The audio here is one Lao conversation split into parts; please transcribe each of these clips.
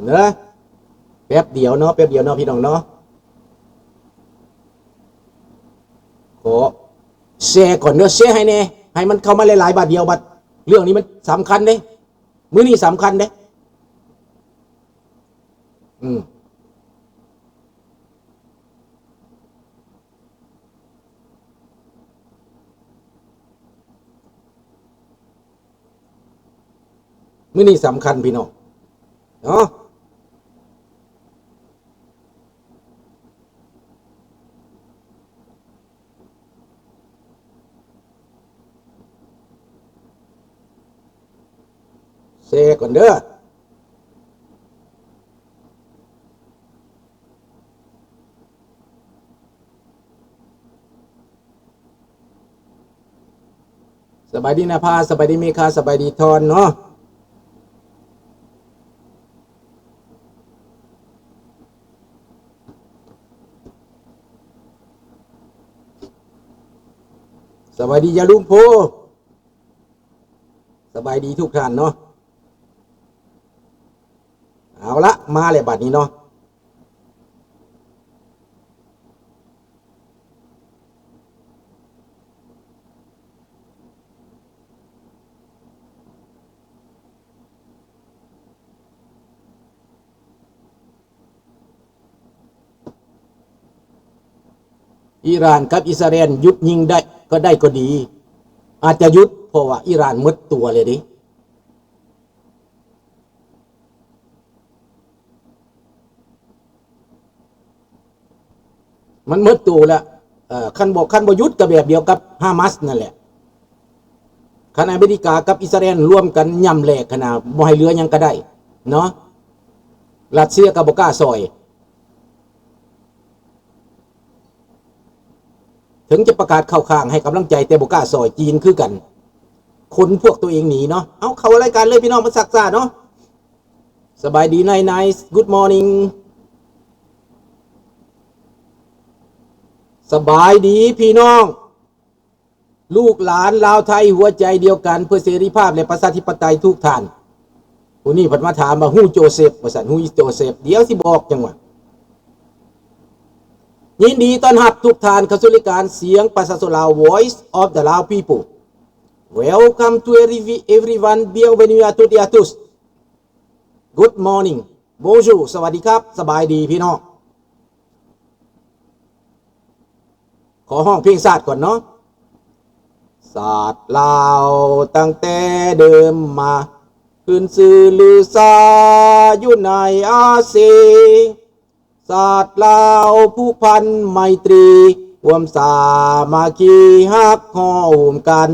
ເດີ ແປັບດຽວເນາະ ແປັບດຽວເນາະ ພີ່ນ້ອງເນາະ. ຂໍແຊກ່ອນເດີ ແຊໃຫ້ແດ່ ໃຫ້ມັນເຂົ້າມາຫຼາຍໆ ບາດດຽວ ບັດເລື່ອງນີ້ມັນສຳຄັນເດ້ ມື້ນີ້ສຳຄັນເດ້. ອືມ ມື້ນີ້ສຳຄັນພີ່ນ້ອງເນາະ. ແຊກ່ອນເດີ. ສະບາຍດີນາພາ ສະບາຍດີເມຄາ ສະບາຍດີທອນເນາະ. ສະບາຍດີຢາລຸງໂພ ສະບາຍດີທຸກທ່ານເນາະ. ເອົາລະ ມາແລ້ວບັດນີ້ເນາະ. ອີຣານກັບອິດສະຣາແອນຢຸດຍິງໄດ້ ກໍໄດ້ກໍດີ ອາດຈະຢຸດ ເພາະວ່າອີຣານໝົດຕົວແລ້ວເດ້. ມັນໝົດໂຕແລ້ວ. ເອີ ຄັນບໍ່ ຄັນບໍ່ຢຸດກໍແບບດຽວກັບຮາມາສນັ້ນແຫຼະ. ຄັນອາເມລິກາກັບອິດສະຣາແອນລວມກັນຫຍ້ຳແຫຼກຫັ້ນນະ ບໍ່ໃຫ້ເຫຼືອຫຍັງກໍໄດ້ເນາະ. ຣັດເຊຍກໍບໍ່ກ້າຊ່ອຍ. ເຖິງຈະປະກາດເຂົ້າຂ້າງໃຫ້ກຳລັງໃຈ ແຕ່ບໍ່ກ້າຊ່ອຍ. ຈີນຄືກັນ. ຄົນພວກຕົວເອງໜີເນາະ. ເອົາ ເຂົ້າລາຍການເລີຍພີ່ນ້ອງ ມັນຊັກຊ້າເນາະ. ສະບາຍດີ Nice Nice Good morning. ສະບາຍດີພີ່ນ້ອງ ລູກຫຼານລາວໄທຫົວໃຈດຽວກັນເພື່ອເສລີພາບ ແລະ ປະຊາທິປະໄຕທຸກທ່ານ. ຜູ້ນີ້ເພິ່ນມາຖາມວ່າ Who Joseph ວ່າຊັ້ນ. Who is Joseph? ດຽວຊິບອກ. ຈັ່ງວ່າ ຍິນດີຕ້ອນຮັບທຸກທ່ານເຂົ້າສູ່ລາຍການສຽງປະຊາຊົນລາວ Voice of the Lao People. Welcome to every, everyone. Bienvenue à toutes et à tous. Good morning. Bonjour. ສະຫວັດດີຄັບ. ສະບາຍດີພີ່ນ້ອງ. ຂໍຮ້ອງເພງຊາດກ່ອນເນາະ. ຊາດລາວຕັ້ງແຕ່ເດີມມາ ຂຶ້ນຊື່ລືຊາຢູ່ໃນອາຊີ. ຊາດລາວຜູກພັນໄມຕີ ຮ່ວມສາມັກຄີຮັກຫໍ່ໂຮມກັນ.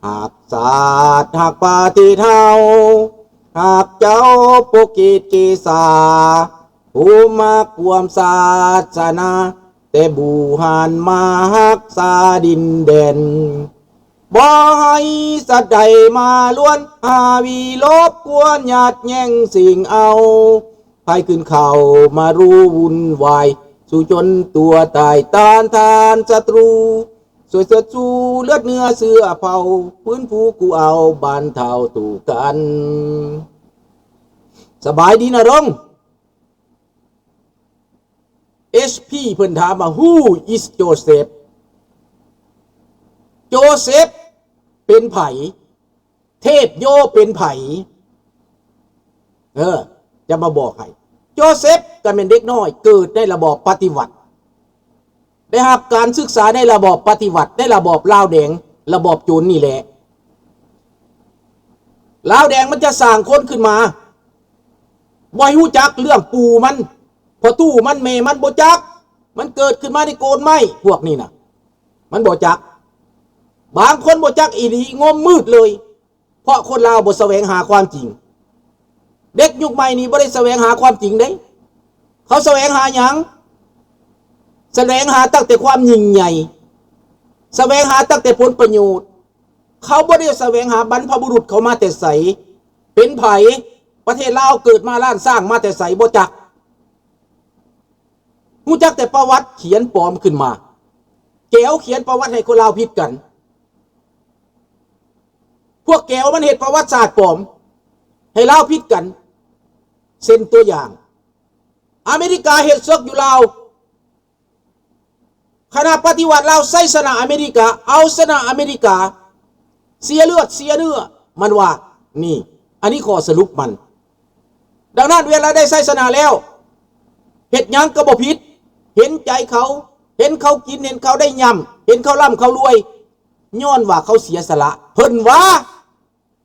ຮັກຊາດຮັກປະເທດເຮົາ ຮັກເຈົ້າປົກເກດເກສາ ຜູ້ມັກຮ່ວມສາສະໜາ ແຕ່ບູຮານມາຮັກສາດິນແດນ. ບໍ່ໃຫ້ສັດໃດມາລວນ ຫາວິລົບກວນ ຍາດແຍ່ງຊິງເອົາ. ໃຜຂຶ້ນເຂົ້າມາຮູ້ວຸ່ນວາຍ ສູ້ຈົນຕົວຕາຍ ຕ້ານທານສັດຕູ ຊ່ວຍເຊີດຊູເລືອດເນື້ອເຊື້ອເຜົ່າ ຟື້ນຟູກູ້ເອົາ ບັນເທົາທຸກກັນ. ສະບາຍດີນະລົງ. ເອັດ ເອັຊ ເພິ່ນຖາມວ່າ Who is Joseph? ໂຈເຊັບເປັນໃຜ? ເທບໂຍເປັນໃຜ? ເອີ ຈະມາບອກໃຫ້. ໂຈເຊັບກໍແມ່ນເດັກນ້ອຍເກີດໃນລະບອບປະຕິວັດ ໄດ້ຮັບການສຶກສາໃນລະບອບປະຕິວັດ ໃນລະບອບລາວແດງ ລະບອບໂຈນນີ້ແຫຼະ. ລາວແດງມັນຈະສ້າງຄົນຂຶ້ນມາ ບໍ່ໃຫ້ຮູ້ຈັກເລື່ອງປູ່ມັນ ພໍ່ຕູ້ມັນ ແມ່ມັນ ບໍ່ຈັກ. ມັນເກີດຂຶ້ນມາໃນໂກນໄມ້ ພວກນີ້ນະ ມັນບໍ່ຈັກ. ບາງຄົນບໍ່ຈັກອີ່ຫຼີ ງົມມືດເລີຍ ເພາະຄົນລາວບໍ່ສະແຫວງຫາຄວາມຈິງ. ເດັກຍຸກໃໝ່ນີ້ບໍ່ໄດ້ສະແຫວງຫາຄວາມຈິງເດ້. ເຂົາສະແຫວງຫາຫຍັງ? ສະແຫວງຫາຕັ້ງແຕ່ຄວາມຍິ່ງໃຫຍ່ ສະແຫວງຫາຕັ້ງແຕ່ຜົນປະໂຫຍດ. ເຂົາບໍ່ໄດ້ສະແຫວງຫາບັນພະບຸລຸດເຂົາມາແຕ່ໃສ ເປັນໃຜ, ປະເທດລາວເກີດມາລ້ານຊ້າງມາແຕ່ໃສ ບໍ່ຈັກ. ຮູ້ຈັກແຕ່ປະຫວັດຂຽນປອມຂຶ້ນມາ. ແກວຂຽນປະຫວັດໃຫ້ຄົນລາວຜິດກັນ. ພວກແກວມັນເຮັດປະຫວັດສາດປອມໃຫ້ລາວຜິດກັນ. ເຊັ່ນຕົວຢ່າງ ອາເມລິກາເຮັດເສິກຢູ່ລາວ ຄະນະປະຕິວັດລາວໄຊຊະນະອາເມລິກາ ເອົາຊະນະອາເມລິກາ ເສຍເລືອດເສຍເນື້ອ ມັນວ່າ ນີ້ ອັນນີ້ຂໍ້ສະຫຼຸບມັນ. ດັ່ງນັ້ນ ເວລາໄດ້ໄຊຊະນະແລ້ວ ເຮັດຫຍັງກໍບໍ່ຜິດ ເຫັນໃຈເຂົາ ເຫັນເຂົາກິນ ເຫັນເຂົາໄດ້ຫຍ້ຳ ເຫັນເຂົາລ່ຳເຂົາລວຍ ຍ້ອນວ່າເຂົາເສຍສະຫຼະ ເພິ່ນວ່າ.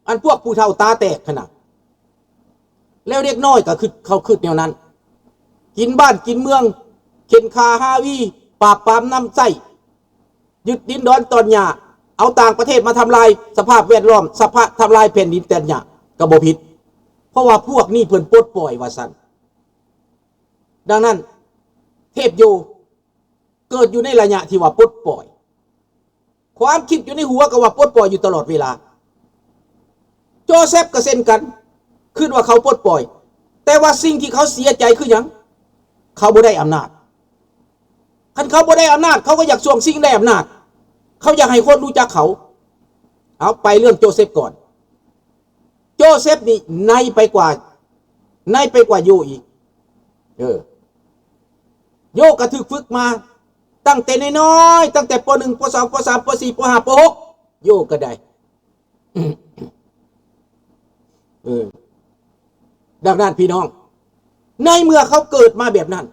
ອັນພວກຜູ້ເຖົ້າຕາແຕກຫັ້ນນະ ແລ້ວເດັກນ້ອຍກໍຄິດ ເຂົາຄິດແນວນັ້ນ ກິນບ້ານກິນເມືອງ ເຂັ່ນຂ້າຮາວີ ປາບປາມນຳໃຊ້ ຍຶດດິນດອນຕອນຫຍ້າ ເອົາຕ່າງປະເທດມາທຳລາຍສະພາບແວດລ້ອມ ສະພາບ ທຳລາຍແຜ່ນດິນຕອນຫຍ້າ ກໍບໍ່ຜິດ ເພາະວ່າພວກນີ້ເພິ່ນປົດປ່ອຍວ່າຊັ້ນ. ດັ່ງນັ້ນ ເທບໂຍ ເກີດຢູ່ໃນໄລຍະທີ່ວ່າປົດປ່ອຍ ຄວາມຄິດຢູ່ໃນຫົວກໍວ່າປົດປ່ອຍຢູ່ຕະຫຼອດເວລາ. ໂຈເຊັບກໍເຊັ່ນກັນ ຄິດວ່າເຂົາປົດປ່ອຍ ແຕ່ວ່າສິ່ງທີ່ເຂົາເສຍໃຈຄືຫຍັງ? ເຂົາບໍ່ໄດ້ອຳນາດ. ຄັນເຂົາບໍ່ໄດ້ອຳນາດ ເຂົາກໍຢາກສວງຊິງໄດ້ອຳນາດ ເຂົາຢາກໃຫ້ຄົນຮູ້ຈັກເຂົາ. ເອົາ ໄປເລື່ອງໂຈເຊັບກ່ອນ. ໂຈເຊັບນີ້ໃນໄປກວ່າ ໃນໄປກວ່າໂຢອີກ. ເອີ ໂຢກໍຖືກຝຶກມາຕັ້ງແຕ່ນ້ອຍໆ ຕັ້ງແຕ່ ປໍໜຶ່ງ ປໍສອງ ປໍສາມ ປໍສີ່ ປໍຫ້າ ປໍຫົກ ໂຢກໍໄດ້. ເອີ ດັ່ງນັ້ນພີ່ນ້ອງ ໃນເມື່ອເຂົາເກີດມາແບບນັ້ນ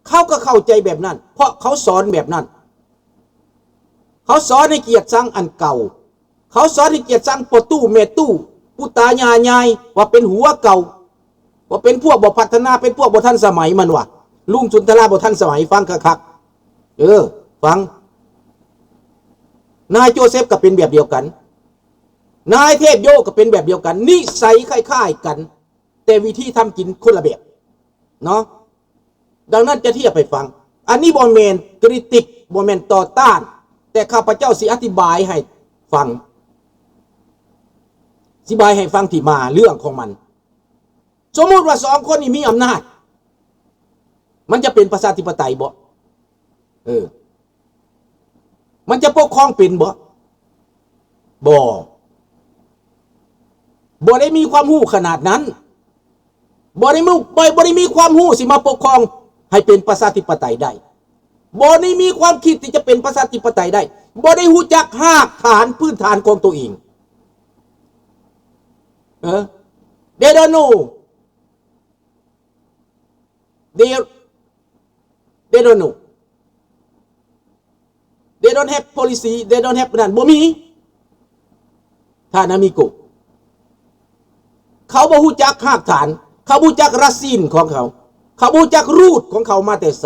ເຂົາກໍເຂົ້າໃຈແບບນັ້ນ ເພາະເຂົາສອນແບບນັ້ນ. ເຂົາສອນໃຫ້ກຽດຊັງອັນເກົ່າ ເຂົາສອນໃຫ້ກຽດຊັງພໍ່ຕູ້ແມ່ຕູ້ ປູ່ຕາຍ່າຍາຍ ວ່າເປັນຫົວເກົ່າ ວ່າເປັນພວກບໍ່ພັດທະນາ ເປັນພວກບໍ່ທັນສະໄໝ ມັນວ່າ ລຸງສຸນທະລາບໍ່ທັນສະໄໝ. ຟັງຄັກໆ ເອີ ຟັງ. ນາຍໂຈເຊັບກໍເປັນແບບດຽວກັນ ນາຍເທບໂຍກໍເປັນແບບດຽວກັນ ນິໄສຄ້າຍໆກັນ ແຕ່ວິທີທຳກິນຄົນລະແບບເນາະ. ດັ່ງນັ້ນຈະທຽບໃຫ້ຟັງ ອັນນີ້ບໍ່ແມ່ນຄຣິຕິກ ບໍ່ແມ່ນຕໍ່ຕ້ານ ແຕ່ຂ້າພະເຈົ້າຊິອະທິບາຍໃຫ້ຟັງ ຊິບາຍໃຫ້ຟັງທີ່ມາເລື່ອງຂອງມັນ. ສົມມຸດວ່າສອງຄົນນີ້ມີອຳນາດ ມັນຈະເປັນປະຊາທິປະໄຕບໍ່? ເອີ ມັນຈະປົກຄອງເປັນບໍ່? ບໍ່ ບໍ່ໄດ້ມີຄວາມຮູ້ຂະໜາດນັ້ນ ບໍ່ໄດ້ມີ ບໍ່ ບໍ່ໄດ້ມີຄວາມຮູ້ຊິມາປົກຄອງໃຫ້ເປັນປະຊາທິປະໄຕໄດ້ ບໍ່ໄດ້ມີຄວາມຄິດທີ່ຈະເປັນປະຊາທິປະໄຕໄດ້ ບໍ່ໄດ້ຮູ້ຈັກຮາກຖານພື້ນຖານຂອງໂຕເອງ. ເອີ They don't know. They, they don't know. They don't have policy. They don't have ນັ້ນ ບໍ່ມີ ທ່ານອາມິໂກ. ເຂົາບໍ່ຮູ້ຈັກຮາກຖານ ເຂົາບໍ່ຮູ້ຈັກ racine ຂອງເຂົາ ເຂົາບໍ່ຮູ້ຈັກ root ຂອງເຂົາມາແຕ່ໃສ.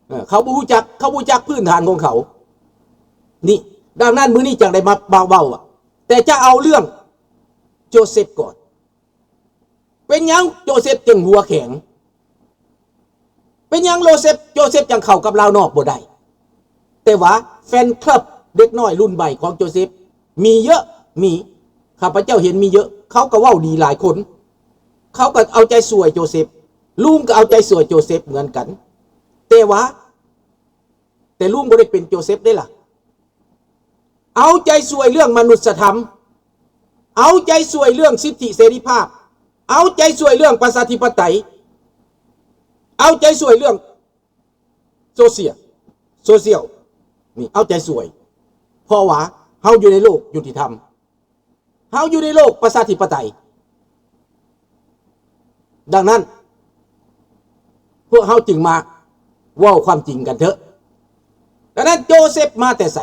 ເອີ ເຂົາບໍ່ຮູ້ຈັກ ເຂົາບໍ່ຮູ້ຈັກພື້ນຖານຂອງເຂົາ ນີ້. ດັ່ງນັ້ນ ມື້ນີ້ຈັ່ງໄດ້ມາ ມາເວົ້າ ແຕ່ຈະເອົາເລື່ອງໂຈເຊັບກ່ອນ. ເປັນຫຍັງໂຈເຊັບຈຶ່ງຫົວແຂງ? ເປັນຫຍັງໂລເຊັບ ໂຈເຊັບຈັ່ງເຂົ້າກັບລາວນອກບໍ່ໄດ້? ແຕ່ວ່າແຟນຄລັບເດັກນ້ອຍລຸ້ນໃໝ່ຂອງໂຈເຊັບມີເຍອະ ມີ ຂ້າພະເຈົ້າເຫັນມີເຍອະ ເຂົາກໍເວົ້າດີຫຼາຍຄົນ ເຂົາກໍເອົາໃຈຊ່ວຍໂຈເຊັບ ລຸງກໍເອົາໃຈຊ່ວຍໂຈເຊັບເໝືອນກັນ ແຕ່ວ່າ ແຕ່ລຸງບໍ່ໄດ້ເປັນໂຈເຊັບເດ້ລະ ເອົາໃຈຊ່ວຍເລື່ອງມະນຸດສະທຳ ເອົາໃຈຊ່ວຍເລື່ອງສິດທິເສລີພາບ ເອົາໃຈຊ່ວຍເລື່ອງປະຊາທິປະໄຕ ເອົາໃຈຊ່ວຍເລື່ອງ ໂຊຊຽວ ໂຊຊຽວ ນີ້ເອົາໃຈຊ່ວຍ ເພາະວ່າເຮົາຢູ່ໃນໂລກຍຸຕິທຳ ເຮົາຢູ່ໃນໂລກປະຊາທິປະໄຕ. ດັ່ງນັ້ນ ພວກເຮົາຈຶ່ງມາເວົ້າຄວາມຈິງກັນເຖາະ. ດັ່ງນັ້ນ ໂຈເຊັບມາແຕ່ໃສ?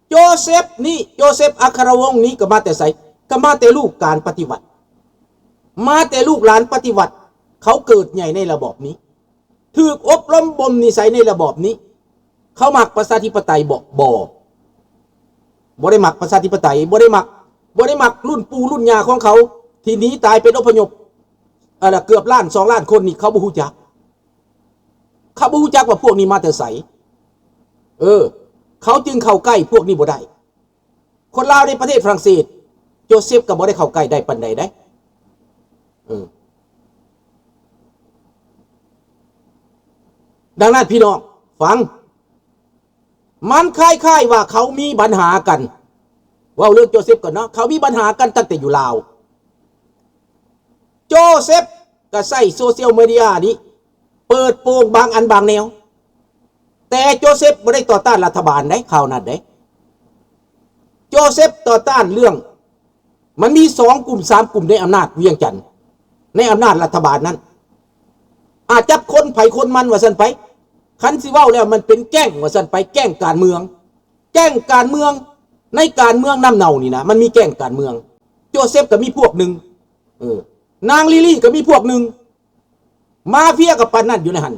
ໂຈເຊັບນີ້ ໂຈເຊັບອັກຄະຣະວົງນີ້ກໍມາແຕ່ໃສ? ກໍມາແຕ່ລູກການປະຕິວັດ ມາແຕ່ລູກຫຼານປະຕິວັດ ເຂົາເກີດໃຫຍ່ໃນລະບອບນີ້ ຖືກອົບຮົມບົ່ມນິໄສໃນລະບອບນີ້ ເຂົາມັກປະຊາທິປະໄຕບໍ່? ບໍ່ ບໍ່ໄດ້ມັກປະຊາທິປະໄຕ ບໍ່ໄດ້ມັກ ບໍ່ໄດ້ມັກລຸ້ນປູ່ລຸ້ນຍ່າຂອງເຂົາ ທີ່ໜີຕາຍເປັນອົບພະຍົບ ອັນລະເກືອບລ້ານສອງລ້ານຄົນນີ້ ເຂົາບໍ່ຮູ້ຈັກ ເຂົາບໍ່ຮູ້ຈັກວ່າພວກນີ້ມາແຕ່ໃສ. ເອີ ເຂົາຈຶ່ງເຂົ້າໃກ້ພວກນີ້ບໍ່ໄດ້. ຄົນລາວໃນປະເທດຝຣັ່ງເສດ ໂຈເຊັບກໍບໍ່ໄດ້ເຂົ້າໃກ້ໄດ້ປານໃດເດ້. ເອີ ດັ່ງນັ້ນພີ່ນ້ອງຟັງ ມັນຄ້າຍໆວ່າເຂົາມີບັນຫາກັນ ເວົ້າເລື່ອງໂຈເຊັບກ່ອນເນາະ, ເຂົາມີບັນຫາກັນຕັ້ງແຕ່ຢູ່ລາວ. ໂຈເຊັບກໍໃຊ້ໂຊຊຽວມີເດຍນີ້ເປີດໂປງບາງອັນບາງແນວ, ແຕ່ໂຈເຊັບບໍ່ໄດ້ຕໍ່ຕ້ານລັດຖະບານໃດ ຄາວນັ້ນໃດ. ໂຈເຊັບຕໍ່ຕ້ານເລື່ອງ ມັນມີສອງກຸ່ມສາມກຸ່ມໃນອຳນາດວຽງຈັນ, ໃນອຳນາດລັດຖະບານນັ້ນ ອາ ຈັບຄົນໃຜຄົນມັນວ່າຊັ້ນໄປ. ຄັນຊິເວົ້າແລ້ວມັນເປັນແກ້ງວ່າຊັ້ນໄປ, ແກ້ງການເມືອງ, ແກ້ງການເມືອງ. ໃນການເມືອງນ້ຳເນົ່ານີ້ນະ ມັນມີແກ້ງການເມືອງ. ໂຈເຊັບກໍມີພວກໜຶ່ງ, ເອີ ນາງລີລີກໍມີພວກໜຶ່ງ, ມາເຟຍກໍປານນັ້ນຢູ່ໃນຫັ້ນ.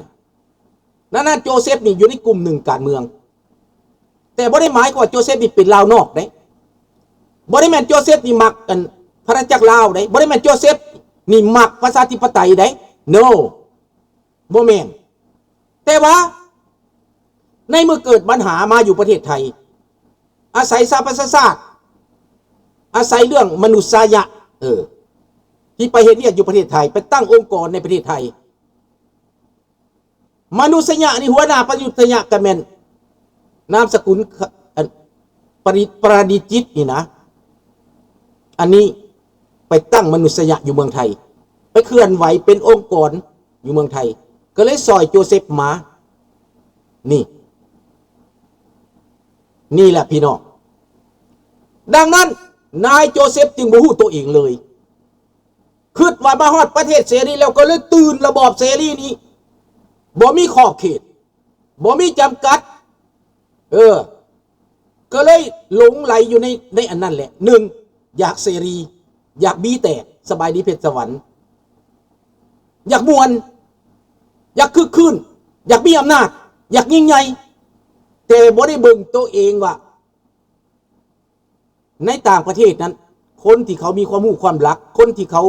ນັ້ນນະ ໂຈເຊັບນີ້ຢູ່ໃນກຸ່ມໜຶ່ງການເມືອງ, ແຕ່ບໍ່ໄດ້ໝາຍຄວາມວ່າໂຈເຊັບນີ້ເປັນລາວນອກເດ້. ບໍ່ໄດ້ແມ່ນໂຈເຊັບນີ້ມັກອັນພະນາຈັກລາວເດ້. ບໍ່ໄດ້ແມ່ນໂຈເຊັບນີ້ມັກປະຊາທິປະໄຕເດ້. No, ບໍ່ແມ່ນ. ແຕ່ວ່າໃນເມື່ອເກີດບັນຫາມາຢູ່ປະເທດໄທ, ອາໄສສະຫະປະຊາຊາດ, ອາໄສເລື່ອງມະນຸດສະຍະ, ເອີ ທີ່ໄປເຮັດວຽກຢູ່ປະເທດໄທ, ໄປຕັ້ງອົງກອນໃນປະເທດໄທ. ມະນຸດສະຍະນີ້ ຫົວໜ້າມະນຸດສະຍະກໍແມ່ນນາມສະກຸນ ອັນ ປະດິ ປະດິດຈິດນີ້ນະ. ອັນນີ້ໄປຕັ້ງມະນຸດສະຍະຢູ່ເມືອງໄທ, ໄປເຄື່ອນໄຫວເປັນອົງກອນຢູ່ເມືອງໄທ, ກໍເລີຍຊ່ອຍໂຈເຊັບມາ. ນີ້ ນີ້ແຫຼະພີ່ນ້ອງ. ດັ່ງນັ້ນ ນາຍໂຈເຊັບຈຶ່ງບໍ່ຮູ້ໂຕເອງເລີຍ. ຄິດວ່າມາຮອດປະເທດເສລີແລ້ວ ກໍເລີຍຕື່ນລະບອບເສລີນີ້ ບໍ່ມີຂອບເຂດ, ບໍ່ມີຈຳກັດ. ເອີ ກໍເລີຍຫຼົງໄຫຼຢູ່ໃນ ໃນອັນນັ້ນແຫຼະ. ໜຶ່ງ ຢາກເສລີ, ຢາກບີແຕກ, ສະບາຍດີເພັດສະຫວັນ, ຢາກມ່ວນ, ຢາກຄຶກຄື້ນ, ຢາກມີອຳນາດ, ຢາກຍິ່ງໃຫຍ່, ແຕ່ບໍ່ໄດ້ເບິ່ງໂຕເອງວ່າ ໃນຕ່າງປະເທດນັ້ນ ຄົນທີ່ເຂົາມີຄວາມຮູ້ຄວາມລັກ, ຄົນທີ່ເຂົາ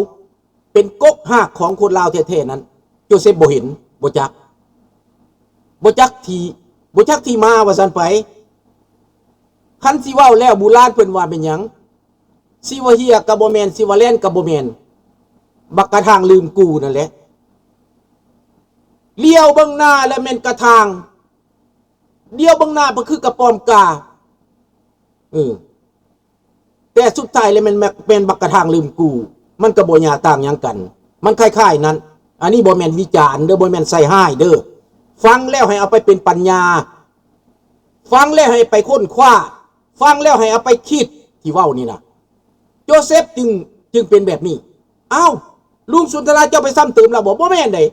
ເປັນກົກຮາກຂອງຄົນລາວແທ້ໆນັ້ນ ໂຈເຊັບບໍ່ເຫັນ, ບໍ່ຈັກ, ບໍ່ຈັກທີ່, ບໍ່ຈັກທີ່ມາວ່າຊັ້ນໄປ. ຄັນຊິເວົ້າແລ້ວ ບູຮານເພິ່ນວ່າແມ່ນຫຍັງ? ຊິວ່າເຮ່ຍກໍບໍ່ແມ່ນ, ຊິວ່າແລ່ນກໍບໍ່ແມ່ນ, ບັກກະທາງລືມກູ່ນັ້ນແຫຼະ. ລ້ຽວເບິ່ງໜ້າແລ້ວແມ່ນກະທາງ, ລ້ຽວເບິ່ງໜ້າກໍຄືກະປ້ອມກາ. ເອີ ແຕ່ສຸດທ້າຍແລ້ວແມ່ນ ແມ່ນບັກກະທາງລືມກູ່, ມັນກໍບໍ່ຍາກຕ່າງຫຍັງກັນ, ມັນຄ້າຍໆນັ້ນ. ອັນນີ້ບໍ່ແມ່ນວິຈານເດີ, ບໍ່ແມ່ນໃສ່ຮ້າຍເດີ. ຟັງແລ້ວໃຫ້ເອົາໄປເປັນປັນຍາ, ຟັງແລ້ວໃຫ້ໄປຄົ້ນຄວ້າ, ຟັງແລ້ວໃຫ້ເອົາໄປຄິດ. ທີ່ເວົ້ານີ້ນະ ໂຈເຊັບຈຶ່ງ ຈຶ່ງເປັນແບບນີ້. ອ້າວ ລຸງສຸນທະລາເຈົ້າໄປຊ້ຳເຕີມລາວບໍ? ບໍ່ແມ່ນເດ້.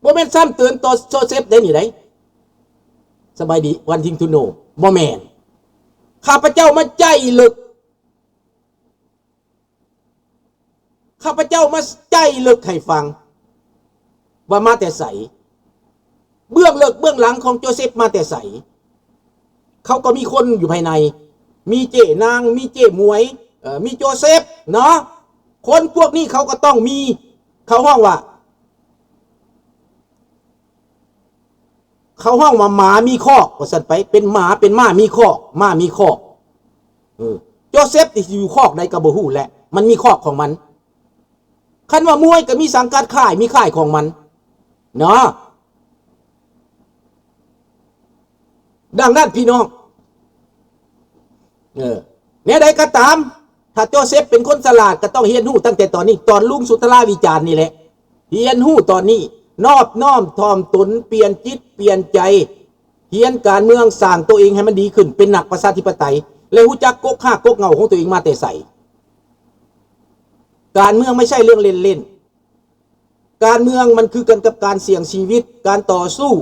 ບໍ່ແມ່ນຊ້ຳເຕີມຕໍ່ໂຈເຊັບເດ້ນີ້ເດ້. ສະບາຍດີ Wanting to know. ບໍ່ແມ່ນ. ຂ້າພະເຈົ້າມາໃຈເລິກ. ຂ້າພະເຈົ້າມາໃຈເລິກໃຫ້ຟັງວ່າມາແຕ່ໃສ. ເບື້ອງເລິກເບື້ອງຫຼັງຂອງໂຈເຊັບມາແຕ່ໃສ. ເຂົາກໍມີຄົນຢູ່ພາຍໃນ, ມີເຈ້ນາງ, ມີເຈ້ໝວຍ, ເອີ ມີໂຈເຊັບເນາະ. ຄົນພວກນີ້ເຂົາກໍຕ້ອງມີ, ເຂົາຮ້ອງວ່າ ເຂົາຮ້ອງວ່າໝາມີຄອກວ່າຊັ້ນໄປ, ເປັນໝາ ເປັນມ້າມີຄອກ, ມ້າມີຄອກ. ເອີ ໂຈເຊັບນີ້ຢູ່ຄອກໃດກໍບໍ່ຮູ້ແຫຼະ, ມັນມີຄອກຂອງມັນ. ຄັນວ່າມວຍກໍມີສັງກັດຄ້າຍ, ມີຄ້າຍຂອງມັນເນາະ. ດັ່ງນັ້ນພີ່ນ້ອງ ເອີ ແນວໃດກໍຕາມ ຖ້າໂຈເຊັບເປັນຄົນສະຫຼາດ ກໍຕ້ອງຮຽນຮູ້ຕັ້ງແຕ່ຕອນນີ້, ຕອນລຸງສຸນທະລາວິຈານນີ້ແຫຼະ. ຮຽນຮູ້ຕອນນີ້, ນອບນ້ອມຖ່ອມຕົນ, ປ່ຽນຈິດປ່ຽນໃຈ, ຮຽນການເມືອງ, ສ້າງໂຕເອງໃຫ້ມັນດີຂຶ້ນ, ເປັນນັກປະຊາທິປະໄຕ ແລະ ຮູ້ຈັກກົກຮາກກົກເຫງົ້າຂອງໂຕເອງມາແຕ່ໃສ. ການເມືອງໄມ່ໃຊ່ເລື່ອງເລ່ນໆ. ການເມືອງມັນຄືກັນກັບການສ່ຽງຊີວິດ, ການຕໍ່ສູ້,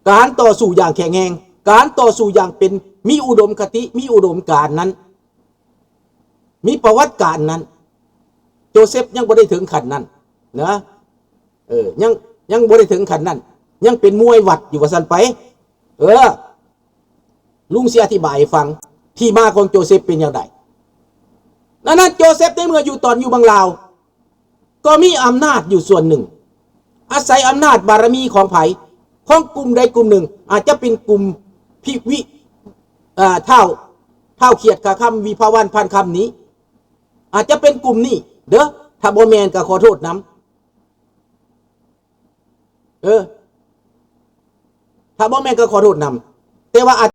ການຕໍ່ສູ້ຢ່າງແຂງແຮງ, ການຕໍ່ສູ້ຢ່າງເປັນ, ມີອຸດົມຄະຕິ, ມີອຸດົມການນັ້ນ, ມີປະຫວັດການນັ້ນ. ໂຈເຊັບຍັງບໍ່ໄດ້ເຖິງຂັ້ນນັ້ນນະ, ເອີ ຍັງ, ຍັງບໍ່ໄດ້ເຖິງຂັ້ນນັ້ນ, ຍັງເປັນມວຍວັດຢູ່ວ່າຊັ້ນໄປ. ເອີ ລຸງຊິອະທິບາຍໃຫ້ຟັງ ທີ່ມາຂອງໂຈເຊັບເປັນຢ່າງໃດ. ດັ່ງນັ້ນ ໂຈເຊັບໃນເມື່ອຢູ່ ຕອນຢູ່ເມືອງລາວ ກໍມີອຳນາດຢູ່ສ່ວນໜຶ່ງ, ອາໄສອຳນາດບາລະມີຂອງໃຜ? ຂອງກຸ່ມໃດກຸ່ມໜຶ່ງ, ອາດຈະເປັນກຸ່ມພິວິ, ເອີ ທ້າວ, ທ້າວຂຽດຂາຄຳ, ວິພາວັນ ພານຄຳນີ້, ອາດຈະເປັນກຸ່ມນີ້ເດີ. ຖ້າບໍ່ແມ່ນກໍຂໍໂທດນຳ. ເອີ ຖ້າບໍ່ແມ່ນກໍຂໍໂທດນຳ, ແຕ່ວ່າອາດ